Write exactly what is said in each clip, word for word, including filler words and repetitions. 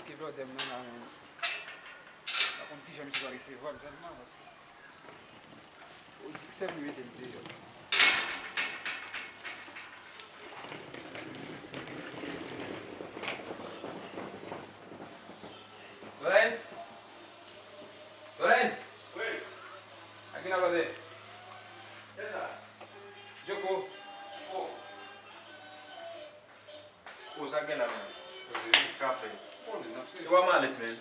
Ki blòdè m nan la, men. Pa konn kijan misye pral resevwa m tèlman, paske Ozik sèl li mete m deyò. Lawrence! Lawrence! Wi. A ki n ap pale? Kiyès sa? Djoko. Oh. Oh, sa gen la menm. Sa fè. Konnen, n ap se. E pa malèt, men.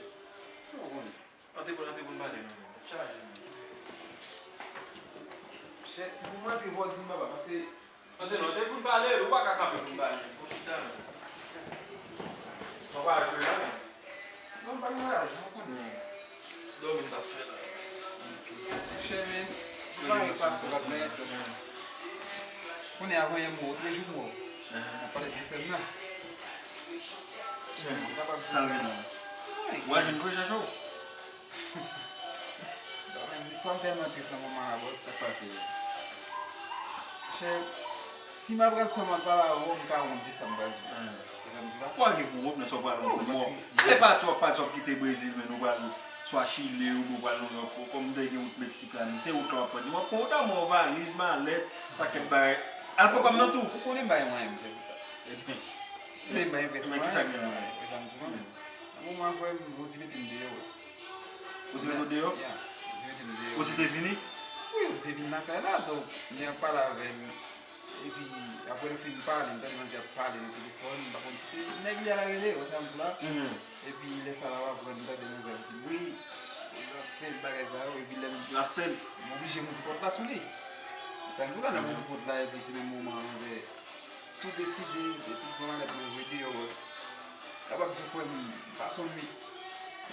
Ou konnen. Antre pou, antre pou n pale, non, men. Tèt chaje, men. Chè, si pou m antre, fò w di m papa, paske. Antre non, antre pou n pale, ou pa ka kanpe pou n pale, men. Fò w chita, men. Ou pa jwe la, men. Non, m pa nan lari, ou konnen. Ti dòmi m t ap fè la. Chè, men. Ti dòmi m ap fè la. Konnen avan yè m wè w, trè jou m wè w. N ap pale de sèn nan. Chè, sa gen la. Ou al jwenn frè chèche w? Bon, men, istwa m tèlman tris nan moman an, bòs. Sa k pase? Chè, si m ap pran tan m ap pale avè w, m ka wont de sa m pral di. Ou pa gen pou wont nan sa w pral wont pou mò. Si se pati w ap pati, w ap kite Brezil, men ou pral swa Chile, oubyen ou pral nan lòt, kòm m te gen wout Meksik la, men se wout la w ap pran. Di m w ap pran wout la, mò, valiz, malèt, pakèt bagay. Al papa m nan tou. Ou konnen m pa gen mwayen m fè sa. Ebyen, men kisa gen la? Nan moman an, frè m, Ozi mete m deyò, bòs. Ozi mete w deyò? Ya, Ozi mete m deyò. Ozi te vini? Wi, Ozi te vin lakay la, donk, lè y ap pale avè m, epi, apre nou fin pale, m tande manzè ap pale nan telefòn, m pa konn si te nèg li a l ap rele, wè sa m di w la. Epi, lè sa l ap aprann, m tande manzè ap di m, wi, l ansent, bagay sa yo, epi lè m. L ansent? M oblije m ouvri pòt la sou li. Sa m di w la, lè m ouvri pòt la, epi se menm moman an, manzè tou deside, epi pran malèt mwen voye deyò, bòs. Kapab di w frè m, m pase yon nwit.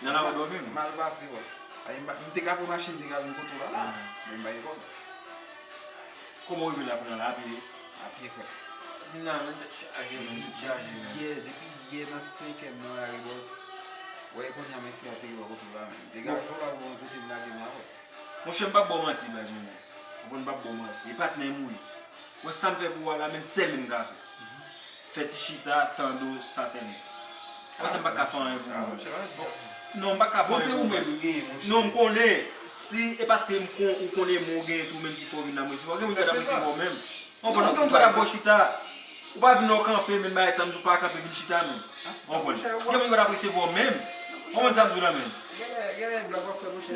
Nan lari w dòmi, non? Mal pase, bòs. Ay, m pa, m te ka pran machin, m te ka vin kote w la, la. Men m pa gen kòb. Kòman w rive la kounye a la, a pye? A pye, frè. Di m la, men tèt chaje, men tèt chaje, men. Depi yè, depi yè nan senkè m nan lari, bòs. Wè, kounye a, mesye a te rive kote w la, men. Degaje w la, ou kote m lage m la, bòs. Monchè, m p ap ba w manti, baz, men. Ou konprann, m p ap ba w manti. E patnè m ou ye. Wè sa m fè pou ou a la, men sèl li m ka fè. Fè ti chita, tande w, sa sèlman. Wè sa m pa ka fè anyen pou ou. Non, m pa ka fè anyen pou ou. Non, m konnen, si e pa se m kon, ou konnen men w genyen tou menm ki fè w vin la, mwen, si w gen moun ki pa t apresye w menm. Ou konprann, ou gen moun ki pa t ap ba w chita. Ou pa vin la w kanpe, menm bagay sa m di w pa kanpe, vin chita menm. Ou konprann? Gen moun ki pa t ap resevwa w menm. Ou konprann sa m di w la menm?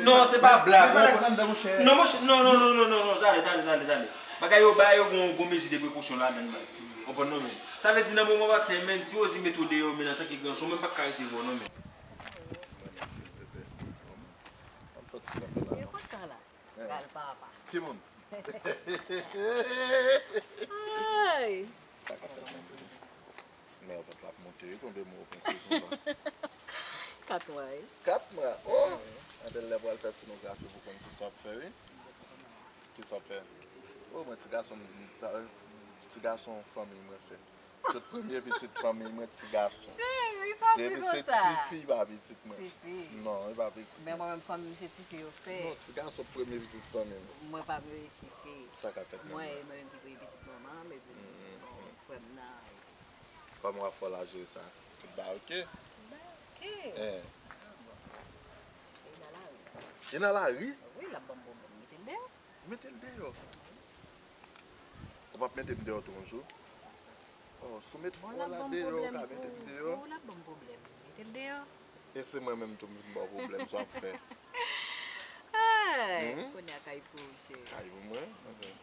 Non, se pa blag. Non, monchè, non, non, non, non, non, non, tande, tande, tande, tande. Bagay yo, bagay yo gon, gon mezi de prekosyon ladan l, baz. Ou konprann non, men. Sa vle di nan moman patnè, men, si Ozi mete w deyò, men, antanke granson, ou menm pa t ka resevwa w non, men. Mwen menm, pepe, mwen menm. An fè ti kanpe la. E kontan la. Pral papa. Ki moun? Ay! Sa k ap fèt, mon bebe? Men vant la ap monte, wi, tonbe mwen, ou panse konsa. Kat mwa, wi. Kat mwa? Oh! Anben lè pral fè sonografi pou konn kisa w ap fè, wi. Kisa w ap fè? Oh, mwen ti gason, ti gason fanmi mwen fè. Se premye pitit fanmi mwen, ti gason. Cheri, sa w di konsa? Depi se tifi, pa pitit mwen. Tifi. Non, e pa pitit mwen. Men mwen menm, fanmi m se tifi yo fè. Non, ti gason premye pitit fanmi m. Mwen pa meri tifi. Sa ka fèt menm. Mwen, e mwen menm ki premye pitit manman m, epi bon, frè m nan. Kòman w ap fè w la jere sa? Tout bagay oke? Tout bagay oke. Hein. Ah, bon. E nan lari. E nan lari? Wi, l ap ban m pwoblèm. Mete l deyò. Mete l deyò. Ou p ap mete m deyò tou yon jou? Oh, si w met fò la deyò, ou ka mete m deyò. Bon, l ap ban m pwoblèm. Mete l deyò. E se mwen menm tou m vin ba w pwoblèm, sa w ap fè? Ay, kounye a kay pou ou, cheri. Kay pou mwen?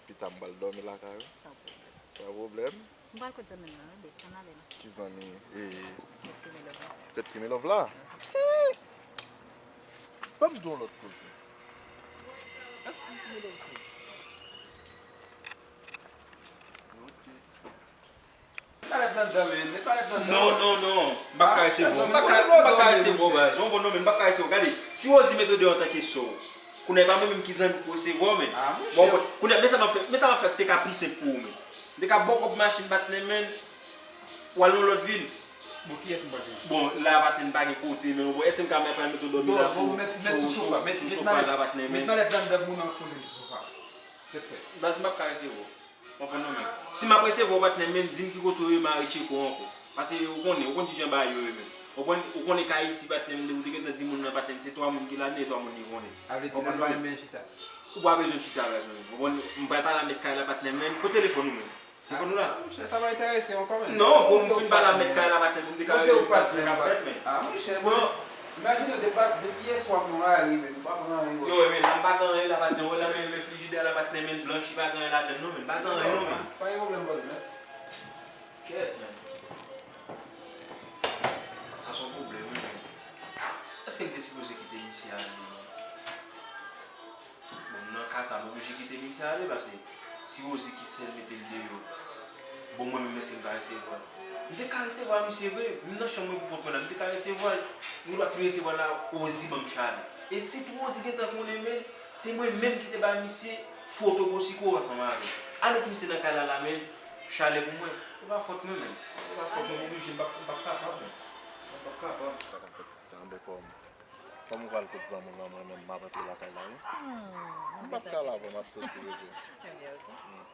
Pita m pral dòmi lakay ou. San pwoblèm. San pwoblèm. M pral kot zanmi m nan, wi, babe, ann ale non. Ki zanmi? E, Fred Kimilov la. Fred Kimilov la? Ban m di w yon lòt koze. Èske Kimilov se? Ok. Met malèt nan dan, men. Met malèt nan dan. Non, non, non. M pa ka resevwa w. M pa ka, m pa ka resevwa w, baz. Ou konprann non, men m pa ka resevwa w. Gade, si Rosie mete w deyò antanke sè w, kounye a e pa mwen menm ki zanmi pou resevwa w, men. Bon, kounye a, men sa m ap fè, men sa m ap fè ki te ka pi senp pou ou, men. M te ka ba w kòb machin, patnè, men. W al nan lòt vil. Bon, kiyès m pral jwenn? Bon, la patnè m pa gen kote, men bon, èske m ka mèt, pral mete w dòmi la sou, sou, sou, sou sofa la, patnè, men? Met malèt nan dan, moun nan poze l sou sofa. Fèt fèt. Baz, m p ap ka resevwa w. Konprann non, men. Si m ap resevwa w, patnè, men, di m ki kote w ye, m a retcheke w ankò. Paske ou konnen, ou konn kijan bagay yo ye, men. Ou konn, ou konnen kay isi, patnè m, ou te gentan di moun nan, patnè m, se twa moun ki ladan, e twa moun li konnen. A vle di, nan pa menm chita. Ou pa bezwen chita, patnè m. Ou konn, m pral pale a mèt kay la, patnè m, men, kote telefòn ou menm? Telefòn ou la? Ah, monchè, sa pa enterese mwen kanmenm. Non, bon, m fin pale a mèt kay la, patnè m, m te ka rele patnè k ap fèt, men. Ah, monchè, bon. Imajine w depi, depi yè swa m nan lari, men, ou pa pran anyen. Yo, men, la m pa gen anyen la, patnè m, wè la, men, men frijidè la, patnè m, men, blanchi, pa gen anyen ladan l, non, men, pa gen anyen, non, men. Pa gen pwoblèm, bòs, mèsi. Kèt, men. Sa se yon pwoblèm, wi, men. Èske m te sipoze kite misye ale, non? Bon, nan ka sa, m oblije kite misye ale, paske si Rosie ki sèl mete l deyò, bon, mwen menm, èske m ka resevwa l? M te ka resevwa misye vre, menm nan chanm mwen pou kont mwen la, m te ka resevwa l. Mwen dwa fin resevwa l la, Rosie ban m chale. E si tou Rosie gentan konnen, men, se mwen menm ki te bay misye foto Bosiko ansanm avè l. Alò ke misye nan kay la, la, men, chale pou mwen. E pa fòt mwen, men. E pa fòt mwen, m oblije, m p ap, m p ap kapab, men. M p ap kapab. Sa k ap fèt, sista, anben kòm Kòm ou pral kot zanmi w lan, mwen menm m ap antre lakay la, wi. Hmm, m p ap ka la avan m ap soti, bebe. Ebyen, oke. Hmm.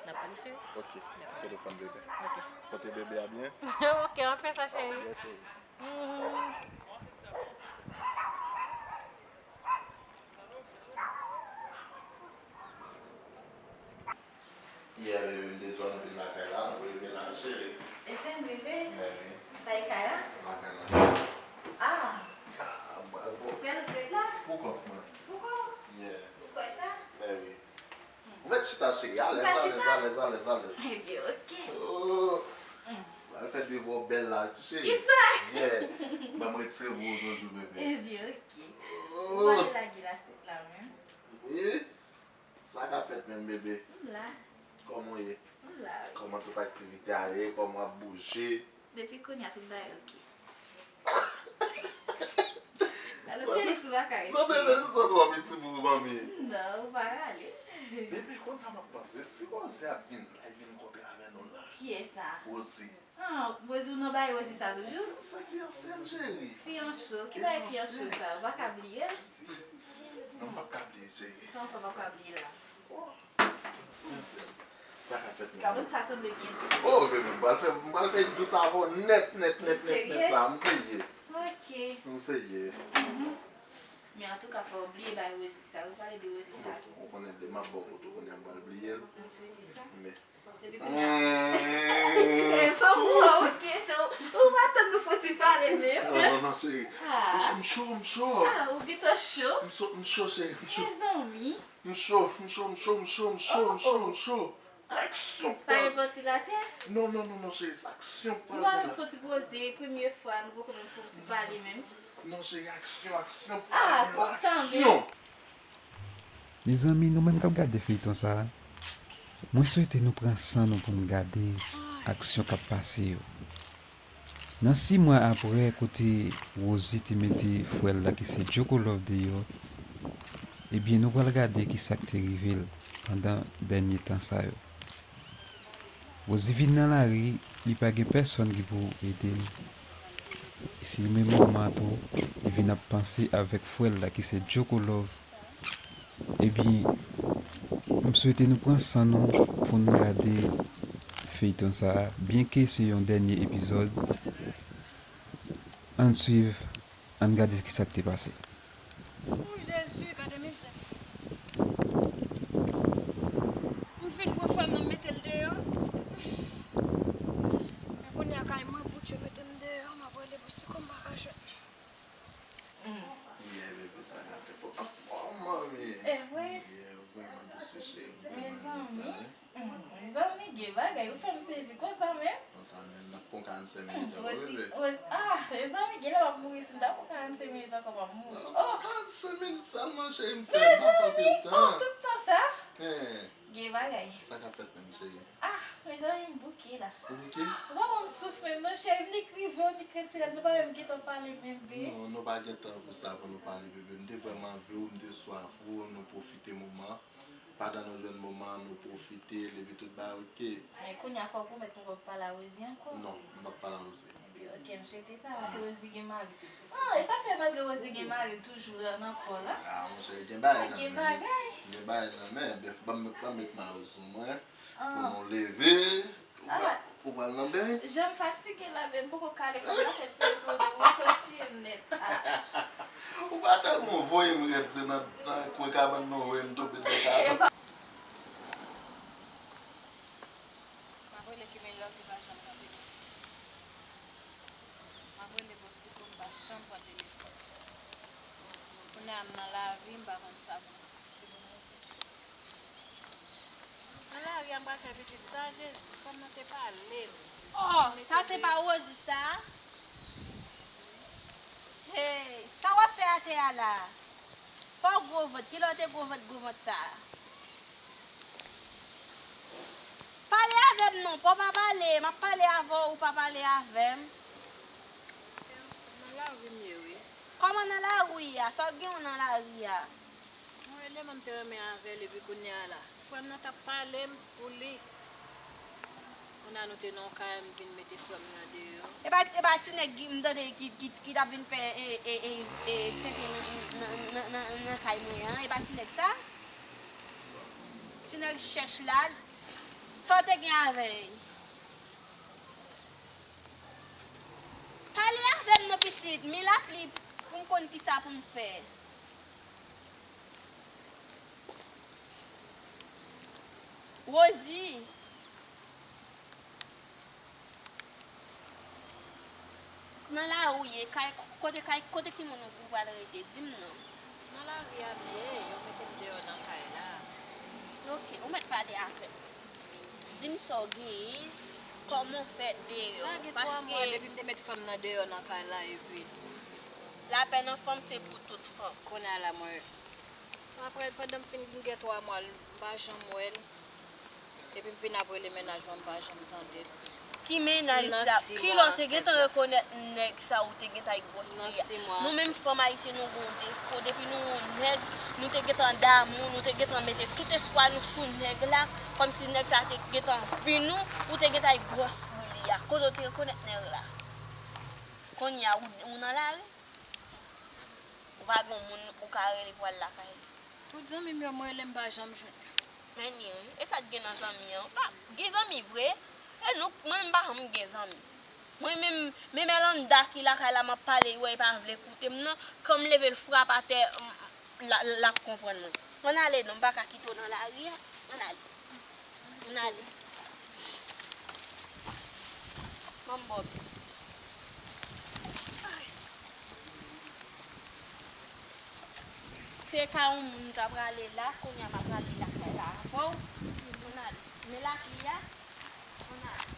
N ap pale, cheri? Oke. Telefòn bebe. Oke. Pote bebe a byen. Oke, m ap fè sa, cheri. Yes, cheri. Mhm. Yè, bebe, m te di w nou vin lakay la, nou rive la, cheri. Epi n rive? Mèvi. Bay kay la? Lakay la. Ah! Ah, m pral fò. Sèl ou k ret la? Pou kont mwen. Pou kont? Yeah. Ou kwè sa? Mèvi. Ou mèt chita, cheri. Alèz, alèz, alèz, alèz, alèz. Ebyen, oke. Oh. M pral fè de vwa bèl la, ti cheri. Kisa? Yeah. Ban m ret sèvi w toujou, bebe. Ebyen, oke. Oh. Ou pale lage lasèt la menm. Wi. Sa ka fèt menm, bebe? M la. Kòman w ye? M la, wi. Kòman tout aktivite a ye? Kòman w ap bouje? Depi kounye a, tout bagay oke. Alò, Kelly, si w pa ka rete. Sa bebe, se sa twò piti pou ou, manmi. Non, ou pa rale. Bebe, konn sa m ap panse. Si Rosie ap vin la, li vin kontre avè nou la. Kiyès sa? Rosie. Ah, Rosie, ou nan bagay Rosie sa toujou? Se fiyanse l, cheri. Fiyanse w? Ki bagay fiyanse w sa? Ou pa ka bliye l? Non, m p ap ka bliye, cheri. Kòman fè w p ap ka bliye l la? Oh, fiyanse l. Sa ka fèt menm. Gad moun sa sanble byen dous. Oh, bebe, m pral fè, m pral fè dous avè w nèt, nèt, nèt, nèt, nèt la. M serye. Ok. M serye. Mhm. Men antouka, fò w bliye bagay Rosie sa. Ou pale de Rosie sa tou. Ou konnen de m ap ba w kote w konnen m pral bliye l. M swete sa. Men Depi kounye a. Mm. E, fanm ou an, ou kenbe cho. Ou pa tann nou fouti pale menm. Non, non, non, cheri. Ah. M cho, m cho, m cho. Ah, ou gentan cho? M cho, m cho, cheri, m cho. Mezanmi. M cho, m cho, m cho, m cho, m cho, m cho, m cho. Aksyon. Pa gen vantilatè? Non, non, non, non, cheri, se aksyon k pral gen la. Nou pa menm fouti poze, premye fwa, nou poko menm fouti pale menm. Non, cheri, aksyon, aksyon, pa gen aksyon. Ah, konsa menm. Mezanmi, nou menm k ap gade feyton sa a, mwen swete nou pran san nou pou n gade aksyon k ap pase yo. Nan sis mwa apre, kote Rosie te mete frè l la ki se Djoko Love deyò, ebyen, nou pral gade ki sa k te rive l pandan dènye tan sa yo. Rosie vin nan lari, li pa gen pèsonn ki pou ede l. Se menm moman an tou, li vin ap panse avèk frè l la ki se Djoko Love. Ebyen, m swete nou pran san nou pou n gade feyton sa a, byenke se yon dènye epizòd. Ann swiv, ann gade kisa k te pase. O Jezi, gade mizè. M fin pran frè m nan, m mete l deyò. Men kounye a kay mwen bout, yo mete m deyò, m ap rele pou si kòm m pa ka jwenn li. Mm. Yeah, bebe, sa ka fèt. Ou anfòm, manmi. E vre? Yeah, vrèman dous, wi, cheri. M vrèman renmen sa, wi. Mm, mezanmi, gen bagay, ou fè m sezi konsa menm. Konsa menm, n ap pran karannsenk minit ankò, bebe. Rosie, ah, mezanmi, genlè m ap mouri si m ta pran karannsenk minit ankò, m ap mouri. Oh, karannsenk minit sèlman, cheri, m fè, m pa fè anpil tan. Oh, tout tan sa? Gen bagay. Sa k ap fèt menm, cheri? Ah, mezanmi, m bouke la. Ou bouke? Ou pa wè m souf menm non, cheri, m nik rive, m nik retire, nou pa menm gentan pale menm, bebe. Non, nou pa gen tan pou sa, pou nou pale, bebe. M te vrèman anvi w, m te swaf ou, nou pwofite moman. Pandan nou jwenn moman an, nou pwofite, leve tout bagay, oke? Men kounye a, fò w pwomèt nou p ap pale a Rosie ankò. Non, m p ap pale a Rosie. Ebyen, oke, m swete sa, paske Rosie gen mari. Ah, e sa fè malgre Rosie gen mari, l toujou nan kò l, a? Ah, monchè, gen bagay nan men. Gen bagay. Gen bagay nan men. Ebyen, ban m, ban m met mayo sou mwen, pou nou leve. Ah. Ou pral nan benyen? Jan m fatige la, men m poko kale, fò m ta fè ti repoze pou m soti nèt. Ah. Ou pa tèlman voye m rèd, se nan, nan kwen kabann nou voye m tonbe nan kabann. M ap rele Kimmy Love, li pa janm pran telefòn. M ap rele Bosiko, li pa janm pran telefòn. Kounye a m nan lari, m pa konn sa pou m fè. Si pou m rete, si pou m rete. Nan lari a m pral fè pitit sa, Jezi, fanm nan te pale m. Oh, sa se pa Rosie sa? Hey, sa w ap fè atè a la? Pa w gwo vant, kilè w te gwo vant, gwo vant sa? Pale avè m non, pa w pa pale, m ap pale avè w, ou pa pale avè m. Nan lari m ye wi. Kòman nan lari a? Sa w gen w nan lari a? Mwen rele m, m te renmen avè l, epi kounye a la, frè m nan t ap pale m pou li. Kounye a nou te nan yon kay, m vin mete frè m nan deyò. E pa, e pa ti nèg ki, m tande ki, ki, ki t ap vin fè, e, e, e, e, tenten nan, nan, nan, nan, nan kay mwen an, e pa ti nèg sa? Ti nèg chèch la, sa w te gen avè l? Pale avè m non pitit, mi lapli pou m konn kisa pou m fè. Rosie, nan lari w ye, kay, kote kay, kote ki moun ou pral rete, di m non. Nan lari a m ye, yo mete m deyò nan kay la. Ok, ou mèt pale avè m. Di m sa w genyen, kòman w fè deyò, paske. Sa gen twa mwa depi m te met fanm nan deyò nan kay la epi. Lapèn an fanm se pou tout fanm. Kounye a la mwen. Apre, pandan m fin gen twa mwa, m pa janm wè l. Epi m vin ap rele mennaj mwen, m pa janm tande l. Ki mennaj sa? Kilè w te gentan rekonèt nèg sa ou te gentan gwòs pou li a? Nou menm fanm ayisyen nou gen yon defo, depi nou wè yon nèg, nou te gentan damou, nou te gentan mete tout espwa nou sou nèg la, kòmsi nèg sa te gentan vi nou, ou te gentan gwòs pou li a. Kote w te rekonèt nèg la? Kounye a ou, ou nan lari? Ou pa gen yon moun ou ka rele pou al lakay li? Tout zanmi m yo m rele m pa janm jwenn yo. Men ni wi, e sa k gen nan zanmi an. Pa, gen zanmi vre, e nou, mwen menm m pa janm gen zanmi. Mwen menm, menm Elanda ki lakay la m ap pale, li wè li pa vle koute m nan, kan m leve l frap atè, l ap konprann mwen. Ann ale non, m pa ka kite w nan lari a, ann ale. Ann ale. Ban m ba w pye. Se ka yon moun m ta prale la, kounye a m ap prale lakay la avè w. Ann ale. Men lapli a, ann ale.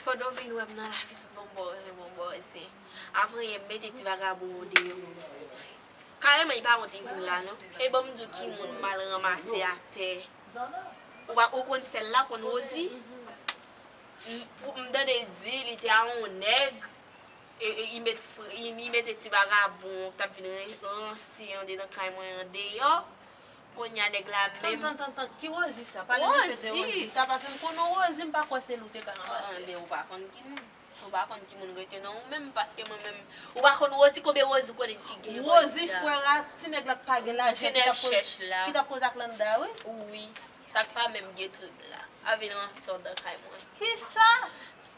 Pandan w vin wè m nan la pitit, bon bò, bon bò, se avan yè m mete ti vagabon an deyò. Kareman, li pa wont li vin la non. E ban m di w ki moun m al ranmase atè. Ou pa, ou konn sèl la, konn Rosie? M, pou, m tande l di li te a yon nèg, e, e, li met, li, li mete ti vagabon k t ap vin ran, ranse andedan kay mwen an deyò. Kounye a nèg la menm. Tann, tann, tann, tann. Ki Rosie sa? Pale m enpe de Rosie sa, paske m konnen yon Rosie, m pa kwè se li w te ka ranmase. Anben, ou pa konn ki moun. Ou pa konn ki moun rete nan ou menm, paske mwen menm, ou pa konn Rosie, konbyen Rosie ou konnen ki gen Rosie la? Rosie, frè a, ti nèg la k pa gen lajan, ki t ap koz, ki t ap koz ak Landa, wi. Wi. Sa k pa menm gen trik la. Al vin ranse andan kay mwen. Kisa?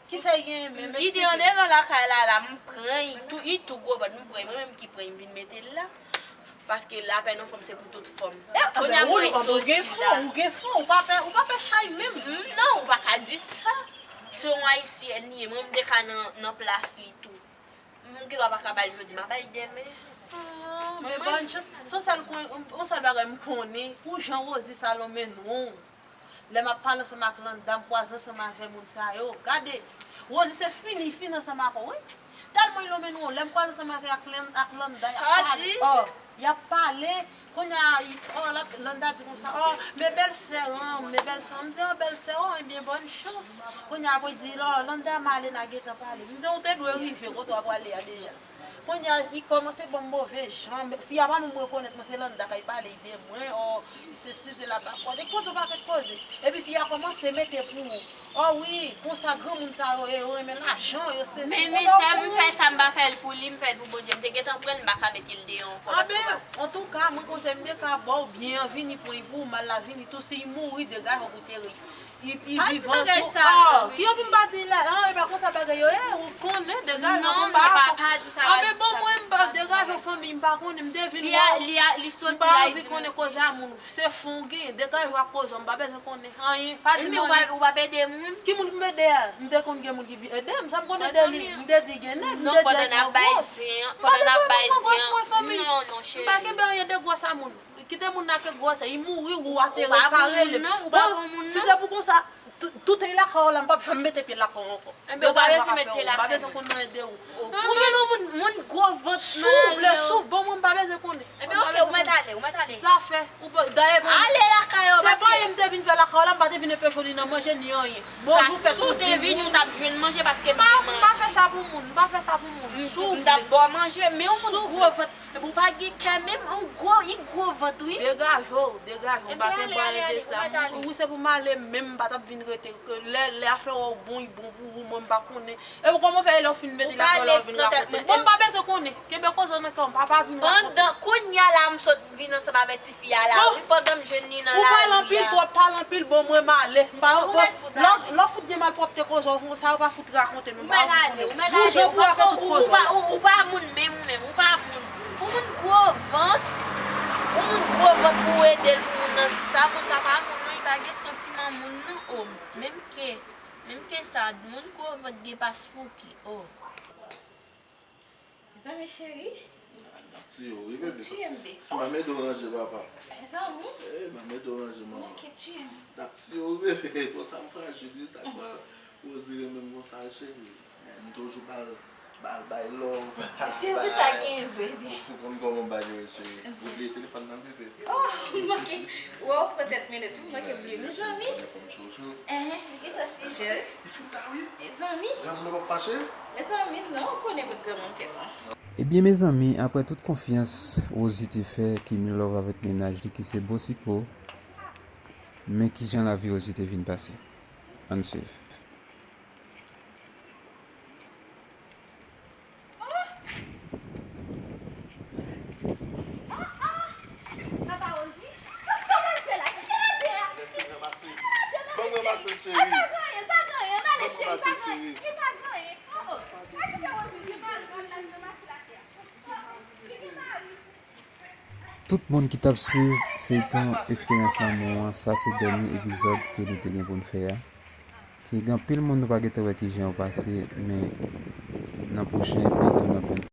Kisa l genyen menm? Li te andedan lakay la, la, m pran l, tou, li tou gwo vant, m pran l, mwen menm ki pran l, m vin mete l la. Paske lapèn yon fanm se pou tout fanm. Kounye a m wè l soti la. Ou gen fon, ou gen fon, ou pa pè, ou pa pè chay menm. Non, ou pa ka di sa. Se yon ayisyèn li ye, mwen m te ka nan, nan plas li tou. M gen dwa pa ka ba l jodi, m a ba l demen. Ah, men bòn chans. Se yon sèl kwen, yon sèl bagay m konnen, pou jan Rosie sa lonmen non. Lè m ap pale ansanm ak Landa, m kwaze ansanm avè moun sa yo. Gade, Rosie se fini, fini ansanm ak ou, wi. Tèlman li lonmen non, lè m kwaze ansanm ak, ak Lan-, ak Landa, y ap pale. Sa w di? Oh. Y ap pale, kounye a, y- oh, la- Landa di konsa, oh, men bèlsè an, men bèlsè an. M di, oh, bèlsè, oh, ebyen, bòn chans. Kounye a, apre, di, oh, Landa, Malena gentan pale. M di, ou te dwe rive kote w ap prale a deja. Kounye a, li kòmanse ban m move jan. Fi a pa menm rekonèt mwen, se Landa k ap pale de mwen, oh, sesi, sela, pa kòd. E konn yon pakèt koze. Epi fi a kòmanse mete pou ou. Oh wi, konsa granmoun sa yo ye, yo renmen lajan, yo sesi. Men, men sa m fè, sa m pa fè l pou li, m fè l pou Bondye. M te gentan pran l, m pa ka mete l deyò ankò. Anben, antouka, mwen konsèy m te ka ba w byen an, vini pran l pou ou, mal la vini tou, si l mouri, degaje w pou teri. Li, li vivan tou. Oh, ki yo pou m pa di la? Ah, e pa konsa bagay yo ye, ou konnen, degaje w. Non, non, pa, pa di sa, pa di sa. Anben, bon, mwen, m pa degaje w, fanmi, m pa konnen, m te vin wè w. Li a, li soti la, li di m pa anvi konnen koze a moun. Se fon w genyen, degaje w ak koze w, m pa bezwen konnen anyen. Pa di m anyen. Ou p ap ede moun? Ki moun pou m ede a? M te konn gen moun ki vin ede m, sa m konn ede li? M te di gen nèg, m te di ak yon gwòs. M pa te konn yon gwòs mwen, fanmi. M pa kenbe anyen de gwòs a moun. Kite moun nan ke gwòs, li mouri, ou antere l, kare l. Bon, si se pou konsa, tou- toutan li lakay w la, m p ap janm mete pye lakay w ankò. Enben, ou pa bezwen mete lakay mwen. M pa bezwen konn anyen de ou. Pou jwenn yon moun, moun gwo vant nan. Si w vle souf, bon, mwen m pa bezwen konnen. Enben, oke, ou mèt ale, ou mèt ale. Zafè, ou pa, dayè mwen. Ale lakay ou, se pa anyen m te vin fè lakay ou la, m pa te vin enpeche w ni nan manje, ni anyen. Bonjou, fèt ou di vini, ou t ap jwenn manje paske m gen manje. M pa fè sa pou moun, m pa fè sa pou moun. Si w vle. M t ap ba w manje, men yon moun gwo vant. Epi ou pa gen kè menm, yon gwo, li gwo vant, wi. Degaje w, degaje w, m pa gen anyen de sa. Ou se pou m ale, menm m pa t ap vin rete. Lè, lè afè w bon, li bon pou ou, mwen m pa konnen. Epi kòman w fè lè w fin mete lakay w la, w vin rakonte m? Bon, m pa bezwen konnen. Kenbe koze w nan kè w, m pa, pa vin rakonte. Pandan kounye a la, m sot vin ansanm avèk tifi a la, wi, pandan m jwenn li nan lari a. Ou pale anpil, twòp pale anpil, bon, mwen m ale. M pa, lè w fout gen malpwòpte koze w, sa yo pa fout rakonte, men m pa anvi konnen. Vouze pou rakonte tout koze w. Ou pa moun menm, ou menm, ou pa moun. Pou moun gwo vant, pou moun gwo vant pou w ede l, pou moun nan di sa, moun sa pa moun non, li pa gen santiman moun non, o, menm ke, menm ke sa, moun gwo vant gen paspouki, o. Mezanmi cheri. N ap tiye w, wi, bebe. Ou tiye m, bebe. M ap ede w ranje, papa. Mezanmi. Eh, m ap ede w ranje, manman. Manke tiye m. N ap tiye w, wi, bebe. Konsa m frajil, wi, sa k fè Rosie renmen m konsa, cheri. Eh, m toujou ba l, ba l, bay love. Se pou sa gen vre, bebe. Ou konn kòman m ba yo, cheri. Ou bliye telefòn nan, bebe. Oh, m manke. Wè, ou pran tèt mennèt, m manke bliye. Mezanmi. Telefòn chou, chou. Enhen, li gentan si jèl. Li fin ta, wi. Mezanmi. Granmoun nan p ap fache. Mezanmi, non, ou konnen bout granmoun tèt an. Ebyen, mezanmi, aprè tout konfyans Rosie te fè Kimi Love avèk mennaj li ki se Bosiko, men kijan lavi Rosie te vin pase. Ann swiv. Papa Rosie, sa w pral fè la? Kite ladan a. Lèse l ranmase. Kite ladan a, cheri. Ban m ranmase l, cheri. Li pa gen anyen, li pa gen anyen. Ban m ranmase l, cheri. Li pa gen anyen. Oh, oh. Pa kite Rosie, li pa gen anyen, ranmase ladan a. Oh, oh. Li gen mari. Tout moun ki t ap swiv feyton Esperyans Lanmou an, sa se dènye epizòd ke nou te gen pou n fè a. Ke gen anpil moun nou pa gentan wè kijan yo pase, men nan pwochen feyton n ap jwenn.